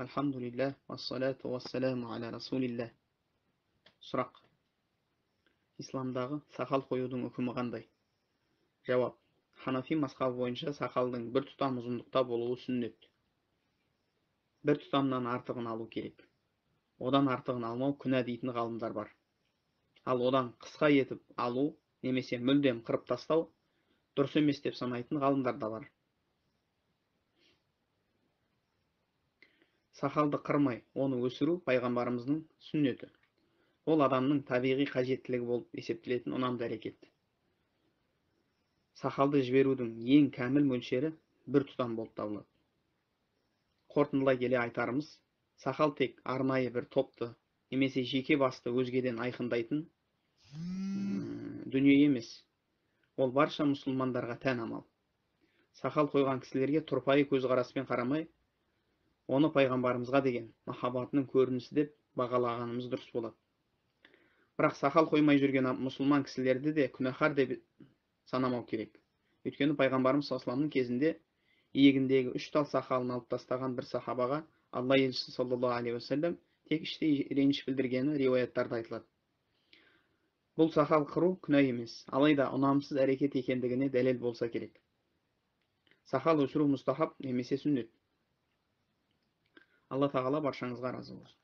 Альхамдулиллах, вассалату вассаламу аля расулиллах. Сұрақ. Исламдағы сақал қоюдың үкімі қандай? Жауап. Ханафи мазхабы бойынша сақалдың бір тұтам ұзындықта болуы сүннет. Бір тұтамнан артығын алу керек. Одан артығын алмау күнә дейтін ғалымдар бар. Ал одан қысқа етіп алу немесе мүлдем қырып тастау дұрыс емес деп санайтын ғалымдар да бар. Сақалды қырмай, оны өсіру пайғамбарымыздың сүннеті. Ол адамның табиғи қажеттілігі болып есептелетін ұнамды әрекет. Сақалды жіберудің ең кәміл мөлшері бір тұтам болып табылады. Қорытындылай келе айтарымыз, сақал тек арнайы бір топты немесе жеке басты өзгеден айқындайтын дүние емес. Ол барша мұсылмандарға тән амал. Сақал қойған кісілерге тұрпайы көзқараспен қарамай, оны пайғамбарымызға деген махаббатының көрінісі деп бағалағанымыз дұрыс болады. Бірақ сақал қоймай жүрген мұсылман кісілерді де күнәһар деп санамау керек. Өйткені пайғамбарымыз саллаллаху кезінде иегіндегі 3 тал сақалын алып тастаған бір сахабаға Алла елшісі саллаллаху алейхи уассалам тек іштей реніш білдіргені риуаяттарда айтылады. Бұл сақал қыру күнә емес, алайда ұнамсыз әрекет екендігіне дәлел болса керек. Сақал өсіру мұстахаб немесе сүннет. Алла тағала баршаңызға разы болсын.